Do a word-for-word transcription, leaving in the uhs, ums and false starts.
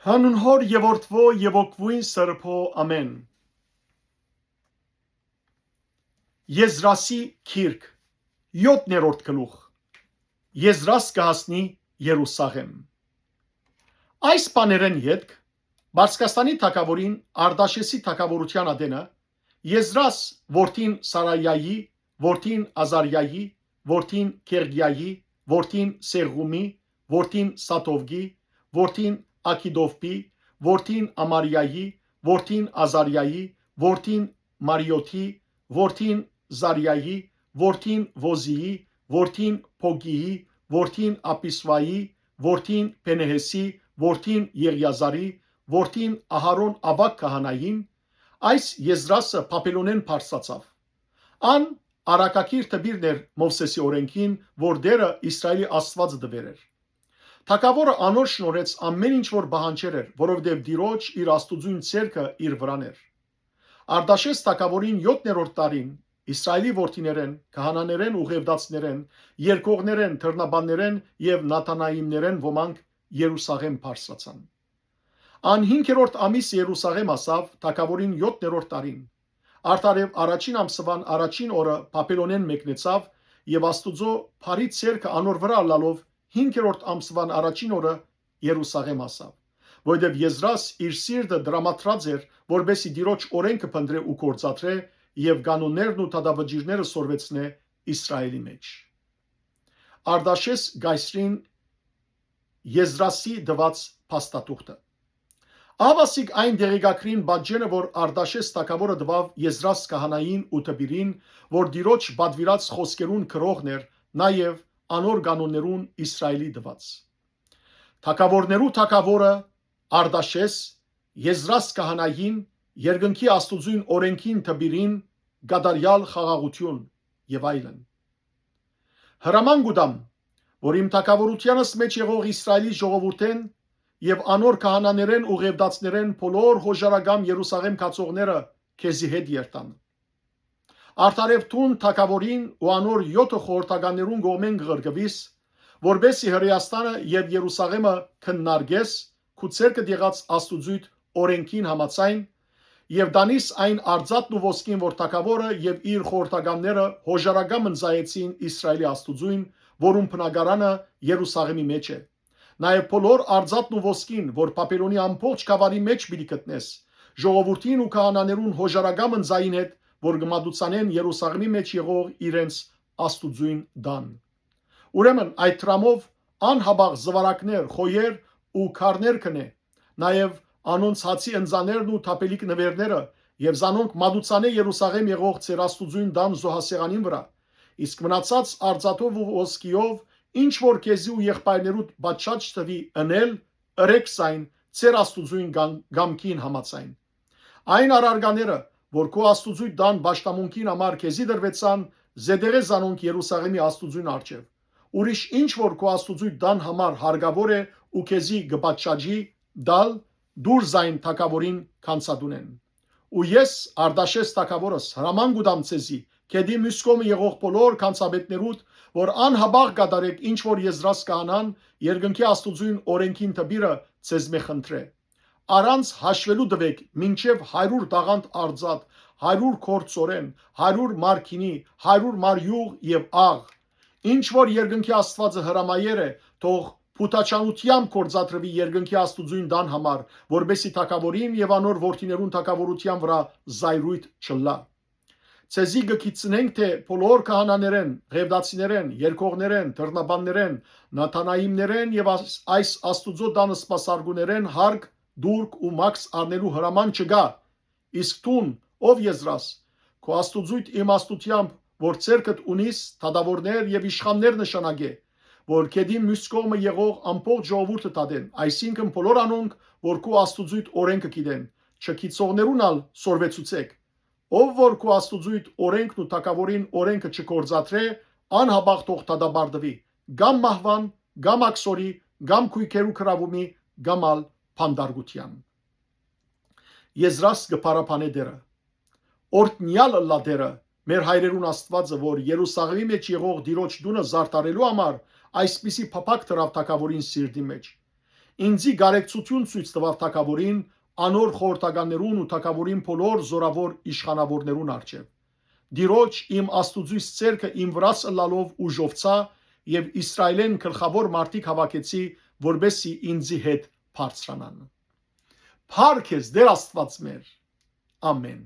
Հանուն Հօր եւ Որդուոյ եւ Ոգուին Սրբոյ, ամէն։ Եզրասի գիրք, յոթներորդ գլուխ։ Եզրաս կը հասնի Երուսաղէմ։ Այս բաներէն ետք Պարսկաստանի թագաւորին Արտաշէսի թագաւորութեան ատենը Եզրաս որդին Սարայայի, որդին Ազարիայի, որդին Քեղկիայի, որդին Սեղումի, որդին Սաթովկի, որդին Աքիդովպի, որդին Ամարիայի, որդին Ազարիայի, որդին Մարիոթի, որդին Զարիայի, որդին Ոզիի, որդին Փոգիի, որդին Ապիսվայի, որդին Փենեհեսի, որդին Եղիազարի, որդին Ահարոն աւագ քահանային, այս Եզրասը Բաբելոնէն բարձրացաւ։ Ան առակագիր դպիրն էր Մովսէսի օրէնքին, որ Տէրը Իսրայէլի Աստուածը տուեր էր։ Թագաւորը անոր շնորհեց ամէն ինչ որ պահանջեր էր, որովհետեւ Տիրոջ իր Աստուծոյն ձեռքը իր վրան էր։ Արտաշէս թագաւորին յոթներորդ տարին Իսրայէլի որդիներէն, քահանաներէն, ուղևդացիներէն, երկողներէն, թռնաբաններէն եւ Նաթանայիմներէն ոմանք Երուսաղէմ բարձրացան։ Ան հինգերորդ ամիս Երուսաղէմ հասաւ թագաւորին յոթներորդ տարին։ Արդարեւ առաջին ամսուան առաջին օրը Բաբելոնէն մեկնեցաւ եւ Աստուծոյ բարի ձեռքը անոր վրայ ըլլալով հինգերորդ ամսուան առաջին օրը Երուսաղէմ հասաւ, որովհետեւ Եզրաս իր սիրտը տրամադրած էր, որպէս զի Տիրոջ օրէնքը փնտռէ ու գործադրէ եւ կանոններն ու դատավճիռները սորվեցնէ Իսրայէլի մէջ։ Արտաշէս կայսրին Եզրասի տուած փաստաթուղթը։ Ահա ասիկա այն տեղեկագրին պատճենը, որ Արտաշէս թագաւորը տուաւ Եզրաս քահանային ու դպիրին, որ Տիրոջ պատուիրած խօսքերուն գրողն էր, նաեւ անոր կանոններուն Իսրայէլի տուած։ Թագաւորներու թագաւորը Արտաշէս, Եզրաս քահանային, երկնքի Աստուծոյն օրէնքին դպիրին, կատարեալ խաղաղութիւն եւ այլն։ Հրաման կու տամ, որ իմ թագաւորութեանս մէջ եղող Իսրայէլի ժողովուրդէն եւ անոր քահանաներէն ու ղեւտացիներէն բոլոր յօժարակամ Երուսաղէմ գացողները քեզի հետ երթան։ Արդարեւ դուն թագաւորին ու անոր յոթը խորհրդականներուն կողմէն կղրկուիս, որպէս զի Հրէաստանը եւ Երուսաղէմը քննարկես, քու ձեռքդ եղած Աստուծոյդ օրէնքին համաձայն, եւ տանիս այն արծաթն ու ոսկին, որ թագաւորը եւ իր խորհրդականները յօժարակամ ընծայեցին Իսրայէլի Աստուծոյն, որուն բնակարանը Երուսաղէմի մէջ է։ Նաեւ բոլոր արծաթն ու ոսկին, որ Բաբելոնի ամբողջ գաւառի մէջ պիտի գտնես, ժողովուրդին ու քահանաներուն յօժարակամ ընծային հետ, որ կը մատուցանեն Երուսաղէմի մէջ եղող իրենց Աստուծոյն տան։ Ուրեմն այդ դրամով անհապաղ զուարակներ, խոյեր ու քարներ կ'ընէ, նաեւ անոնց հացի ընծաներն ու թաբելիկ նուէրները, եւ զանոնք մատուցանէ Երուսաղէմ եղող ձեր Աստուծոյն տան զոհասեղանին վրայ, իսկ մնացած արծաթով ու ոսկիով, ինչ որ քեզի ու եղբայրներուդ պատշաճ թուի ընել, ըրեք զայն ձեր Աստուծոյն կան-, կամքին համաձայն։ Այն առարկաները, որ քու Աստուծոյ տան պաշտամունքին համար քեզի տրուեցան, զետեղէ զանոնք Երուսաղէմի Աստուծոյն առջեւ։ Ուրիշ ինչ որ քու Աստուծոյ տան համար հարկաւոր է ու քեզի կը պատշաճի տալ, դուր զայն թագաւորին գանձատունէն։ Ու ես, Արտաշէս թագաւորս, հրաման կու տամ ձեզի, գետի միւս կողմը եղող բոլոր գանձապետներուդ, որ անհապաղ կատարեք ինչ որ Եզրաս քահանան, երկնքի Աստուծոյն օրէնքին դպիրը ձեզմէ խնդրէ։ Առանց հաշուելու տուէք մինչեւ հարիւր տաղանդ արծաթ, հարիւր կոր ցորեն, հարիւր մար գինի, հարիւր մար իւղ եւ աղ։ Ինչ որ երկնքի Աստուածը հրամայեր է, թող փութաչանութեամբ գործադրուի երկնքի Աստուծոյն տան համար, որպէս զի թագաւորին եւ անոր որդիներուն թագաւորութեան վրայ զայրոյթ չըլլայ։ Ձեզի կը գիտցնենք թէ բոլոր քահանաներէն, ղեւտացիներէն, երկողներէն, թռնաբաններէն, Նաթանայիմներէն եւ այս, այս Աստուծոյ տան սպասարկուներէն հարկ, տուրք ու մաքս առնելու հրաման չկայ։ Իսկ դուն, ով Եզրաս, քու Աստուծոյդ իմաստութեամբ, որ ձեռքդ ունիս, դատաւորներ եւ իշխաններ նշանակէ, որ գետի միւս կողմը եղող ամբողջ ժողովուրդը դատեն, այսինքն՝ բոլոր անոնք, որ քու Աստուծոյդ օրէնքը գիտեն, չգիտցողներուն ալ սորվեցուցէք։ Ով որ քու Աստուծոյդ օրէնքն ու թագաւորին օրէնքը չգործադրէ, անհապաղ թող դատապարտուի, կամ մահուան, կամ աքսորի, կամ գոյքերու գրաւումի, կամ ալ բանտարկութեան։ Եզրաս կը փառաբանէ Տէրը։ Օրհնեալ ըլլայ Տէրը, մեր հայրերուն Աստուածը, որ Երուսաղէմի մէջ եղող Տիրոջ տունը զարդարելու համար այսպիսի փափաք դրաւ թագաւորին սիրտի մէջ։ ինծի կարեկցութիւն ցոյց տուաւ թագաւորին, անոր խորհրդականներուն ու թագաւորին բոլոր զօրաւոր իշխանաւորներուն առջեւ։ Տիրոջ իմ Աստուծոյս ձեռքը իմ վրաս ըլլալով ուժովցայ եւ Իսրայէլէն գլխաւոր մարդիկ հաւաքեցի, որպէս զի ինծի հետ բարձրանան։ Փառք ես, Տէր Աստուած մեր։ Ամէն։